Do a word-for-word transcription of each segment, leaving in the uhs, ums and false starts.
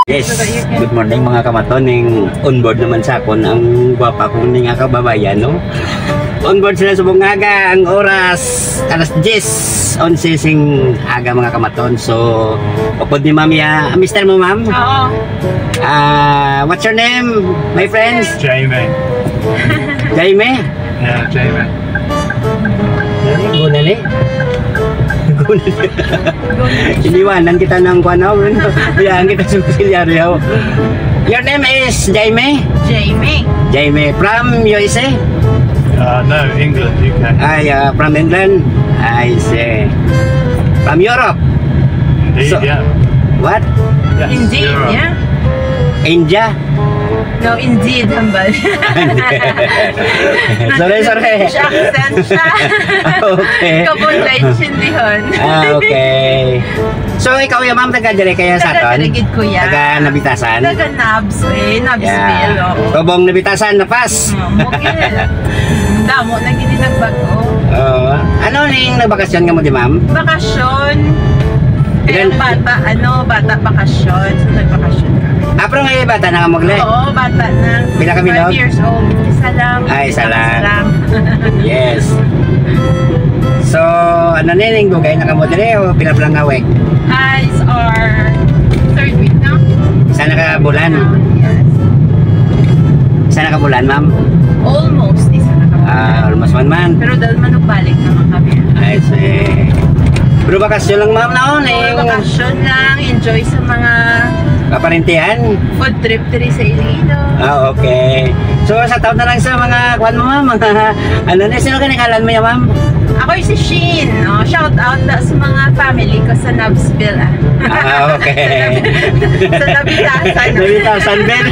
Yes, good morning, mga kamaton. Ning onboard naman sa akon ang gwapa kong ning kababayan, no? Onboard sila subong nga aga, ang oras alas diyes onse sing aga, mga kamaton. So, upod ni Ma'am ya, mister mo, Ma'am? Oo. Ah, what's your name, my friends? Jamie. Jaime? Yeah, Jamie. Guna ni. Guna ni. Iniwanan kita ng kuwan, oh. Biyaan kita sa auxiliary, oh. Your name is Jaime? Jamie. Jaime. From U S A? Uh, no, England, U K. Ay, uh, from England? I see. From Europe? Indeed, So, yeah. What? Yes, Indeed, Europe. Yeah. India? No, indeed, hambal. Sorry, sorry. British accent siya. Okay. Kabon na intindihon. Ah, okay. So, ikaw ya, ma'am, taga dire kaya sa Taga aton? Dire gid, kuya. Taga Nabitasan? Taga Nabs, eh. Nabsville, Yeah. Oo. Tubong Nabitasan, La Paz. Mm, okay. Damo na gini nagbag-o. Oo. Ano ning nagbakasyon nga mo di, ma'am? Bakasyon. Kaya Ilan? Bata, ano, bata bakasyon. So, nagbakasyon kami. Ah, pero ngayon bata na ka mo, Gle? Oo, bata na. Pila ka bilog? Five years old. Isa lang. Ah, isa Isa lang. lang. Yes. So, ano na yun, dugay na ka mo dire o pila pa lang nga week? Ah, it's our third week now. Isa na ka bulan? Ah, yes. Isa na ka bulan, ma'am? Almost, isa na ka bulan. Ah, almost one month. Pero dahil manugbalik naman kami. I see. Pero bakasyon lang, ma'am, no? Ning bakasyon lang, enjoy sa mga Kaparintihan? Food trip diri sa Iloilo. Ah, okay. So, sa taon na lang sa mga, kuwan mo, ma'am, mga, ano na, sino ka ngalan mo yan, ma'am? Ako si Sheen. Oh, shout out na sa mga family ko sa Nabsville, ah. Ah, okay. Sa Nabitasan. Nabitasan din.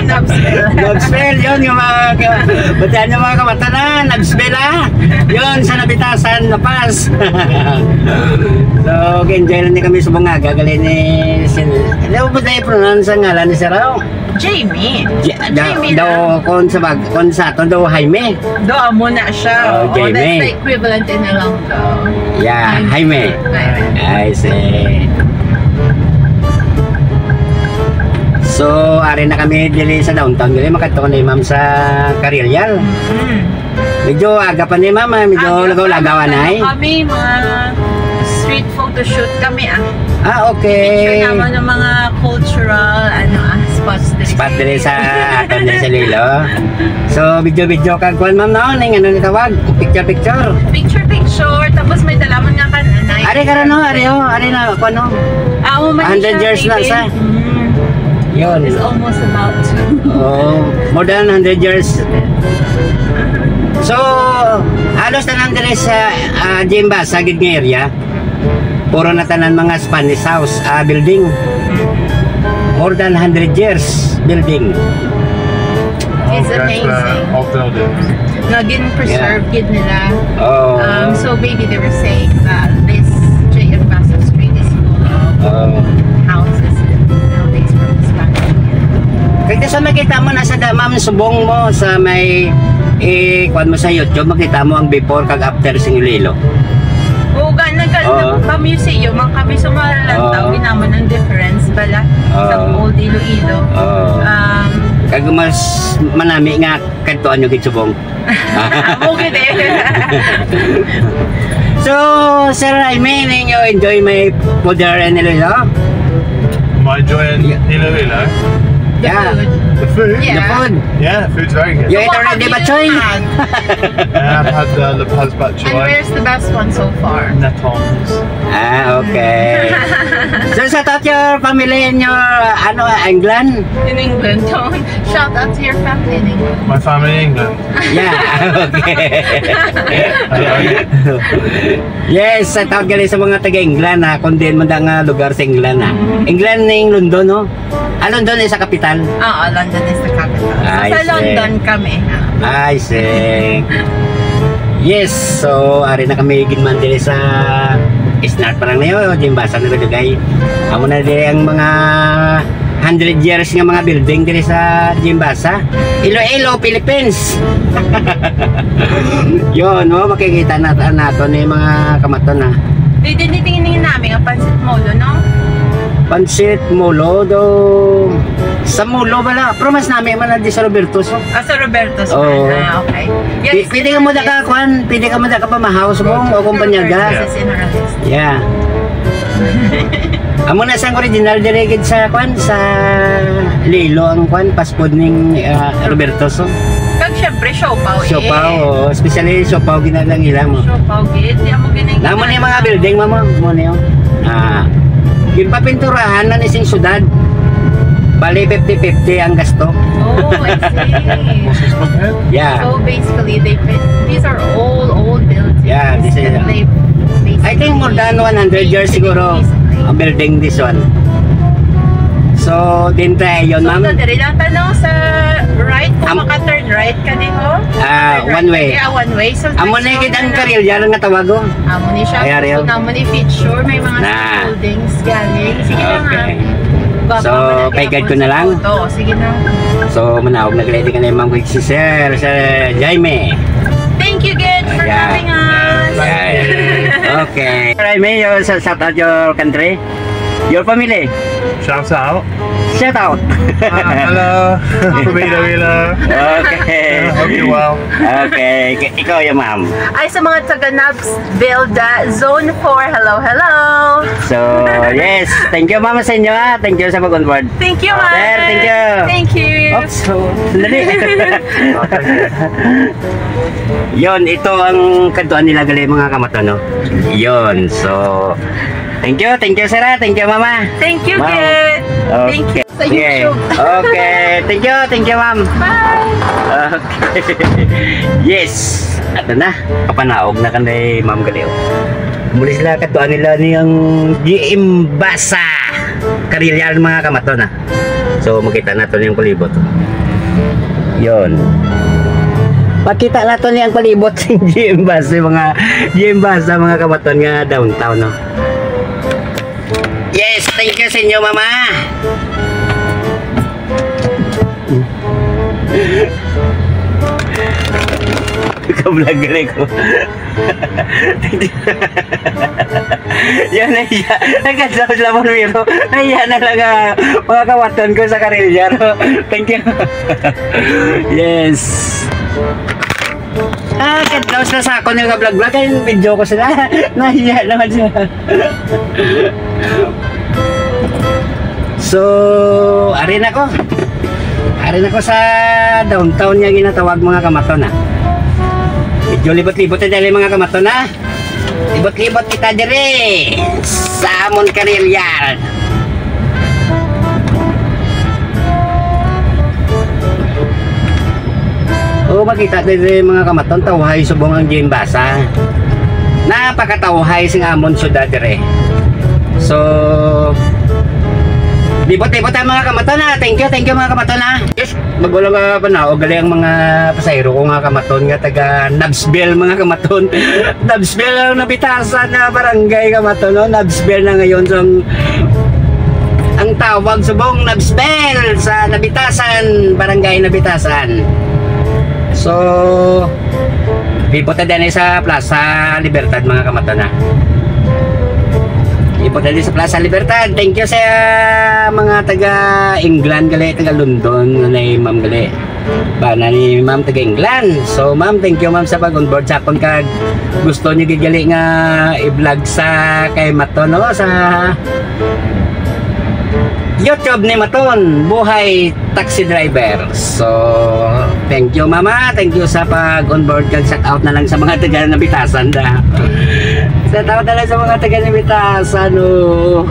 Nabsville. Nabsville, yun, yung mga ka-, batian yung mga kamatanan, Nabsville, ah. Yun, sa Nabitasan, La Paz. So, okay, enjoy lang din kami sa mga gagalin ni Sin-, ano po tayo pronounce ang ngalan ni Sir Rao? Jamie. Ja-, da-, Jamie daw, lang. Kung sa bag-, kung sa ato daw, Jaime. Do, amo na siya. Oh, Oo, Jamie. That's the equivalent in Ilonggo. Yeah, Jaime. Jaime. Jaime. I see. So, ari na kami dili sa downtown. Dili makadto ni ma'am sa Carillal. Mm. Medyo aga pa ni ma'am, ah. Medyo Aga pa, lagaw-lagaw na, ano eh. Kami, mga street photoshoot kami, ah. Ah, okay. Picture naman ng mga cultural, ano, ah, spots diri Spot sa diri Iloilo. Sa aton diri sa Iloilo. So, video-video kag kuwan, ma'am, no? Ning ano ni tawag? Picture-picture. Picture-picture, tapos may dalaman nga kan-, anay. Ari ka rin, no? Ari, oh. Ari na, kuwan, no? Ah, oh, mali Hundred siya, years na baby. Sa. Mm. Yun. It's almost about to. Oh, more than hundred years. So, halos tanan diri sa, ah, Jimba, sa gid nga area. Puro na tanan mga Spanish house, ah, building. More than hundred years building. It's Oh, that's, uh, amazing. Old buildings. Nga gin-preserve Yeah. gid nila. Oh. Um, so maybe they were saying that this J M Basas Street is full of Oh. houses built from the Spanish era. Kaya sa makita mo na sa da-, ma'am, subong mo sa may, eh, kuwan mo sa YouTube, makita mo ang before kag after sing Iloilo. Oo, ga, nag-, Oo. nag-, pa-museum ang kami sa mga lantaw, Oo. ginamon ang difference bala sa Oo. old Iloilo. Oo. Um, Kag mas manami nga kadtuan nyo gid subong. Amo gid eh. So, Sir Jaime, ninyo enjoy my food there in Iloilo? My joy in Yeah. Iloilo? The Yeah. food. The food? Yeah. The food? Yeah, the food's very good. You ate What already, have you Batchoy? had? Yeah, I've had, uh, La Paz Batchoy. And where's the best one so far? Natong's. Ah, okay. So, shout out your family in your, ano, England? In England. Shout out to your family in England. My family in England. Yeah, okay. Yes, shout out gali sa mga taga England, ha, kung diin man da nga lugar sa England, ha. England ning London, no? Ah, London is sa kapital? Oo, London is the capital. So, I sa see. London kami. I see. Yes, so ari na kami gid man diri sa Isnar pa lang niyo, Jimbasa na Dugay. Amo na diri ang mga hundred years nga mga building diri sa Jimbasa. Iloilo, Philippines. Yun, no, makikita na nato ni mga kamaton, ha. Di din, di tingin namin ang pansit molo, no? Pansit, molo, do. Sa molo bala, pero mas nami man ang di sa Roberto, so. Ah, sa Roberto, so. Oo. Ah, okay. Yes, Pi-, pwede ka mo da ka, kwan, pwede ka mo da ka pamahaw sa mong o kumpanya ga. Yes, in our list. Yeah. Amo na sang original diri gid sa, kwan, sa Lilo ang, kwan, fast food ning, ah, Roberto, so. Kag syempre, siopaw, eh. Siopaw, oo. Especially siopaw, ginalang ila mo. Siopaw, gid. Di amo gini. Namo ni mga building, mama. Mo ni, oh. Ah. Ginpapinturahan na ni sing syudad. Bali, fifty fifty ang gasto. Oh, I see. Yeah. So, basically, they pin-, these are all old buildings Yeah, this is, that uh, they I think more than one hundred years siguro ang building this one. So, din tayo yun, So, ma'am. Diri lang tanaw sa right, kung Am- maka-turn right ka din, oh. Ah, Turn right one way. ka din. Ah, one way. So, Amo na that's gid ang all na. Karilya nga tawag, oh. Amo ni siya. Ay, ari, So, oh. namo ni feature, may mga Na. buildings galing. Sige na nga. Okay. Baka So, malaki pay guide ang ko na lang. photo. Sige na. So, manawag na gali ka na, ma'am, kay si Sir, Sir Jaime. Thank you, Gid, for Yeah. having us. Yeah. Okay. Jaime, you sa-, shout out your country, your family. Shout out. Shout out. Ah, hello. From Iloilo. Okay. Hope you well. Okay. Ikaw, ya, ma'am. Ay, sa mga taga Nabsville, da, Zone four, hello, hello. So, yes. Thank you, ma'am, sa inyo, ah. Thank you sa pag-onboard. Thank you, Sir, thank you. Ma'am. Thank you. Oops, so, sandali. Yon, ito ang kantuan nila gali, mga kamaton, no? Yon, so, thank you, thank you, sir, ah. Thank you, mama. Thank you, Ma'am. Kit. Okay. Thank you. Sa Sige. YouTube. Okay, thank you, thank you, ma'am. Bye. Okay. Yes, ato na. Kapanaog na kanay Ma'am Galeo. Muli sila, kantuan nila ni ang G M Basa. Karilya, mga kamaton, ah. So, makita naton ni ang palibot. Yon. Pakita naton ni ang palibot sa G M Basa, mga G M Basa, mga kamaton nga downtown, no? Yes, thank you sa inyo, mama. Ka-vlog gali ko. Yan, nahiya. Nagkadlaw sila, Monmiro. Nahiya na lang, ah, mga kamaton ko sa Karilya, no? Thank you. Yes. Ah, kadlaw sila sa akon nga ka-vlog-vlog. Kay video ko sila. Nahiya naman sila. So, ari na ko. Ari na ko sa downtown nga ginatawag, mga kamaton, ha. Medyo libot-libot na dali, mga kamaton, ha. Libot-libot kita diri sa amon Karilya. O, makita diri, mga kamaton, tawhay subong ang G M Basa. Napakatawhay sing amon syudad diri. So, libot-libot ang mga kamaton, ha. Thank you, thank you, mga kamaton, ha. Yes, bago lang, ah, panaog gali ang mga pasahero ko nga kamaton nga taga Nabsville, mga kamaton. Nabsville ang Nabitasan na barangay, kamaton, no? Nabsville na ngayon. So, ang, ang tawag subong Nabsville sa Nabitasan, barangay Nabitasan. So, libot na din sa Plaza Libertad, mga kamaton, ha. Libot na din sa Plaza Libertad. Thank you sa mga taga England gali, taga London, nga na, ma'am, gali. Bana ni ma'am taga England. So, ma'am, thank you, ma'am, sa pag-onboard sa akon, kag gusto niyo gid gali nga i-vlog sa kay Maton, no, sa YouTube ni Maton, Buhay Taxi Driver. So, thank you, mama. Thank you sa pag-onboard, kag shout out na lang sa mga taga Nabitasan, da. Shout out na lang sa mga taga Nabitasan, oh.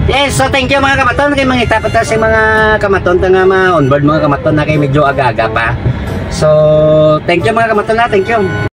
Yes, so thank you, mga kamaton. Kay mangita pa ta sa mga kamaton ta nga ma-onboard, mga kamaton, na kay medyo aga-aga pa. So, thank you, mga kamaton, na. Thank you.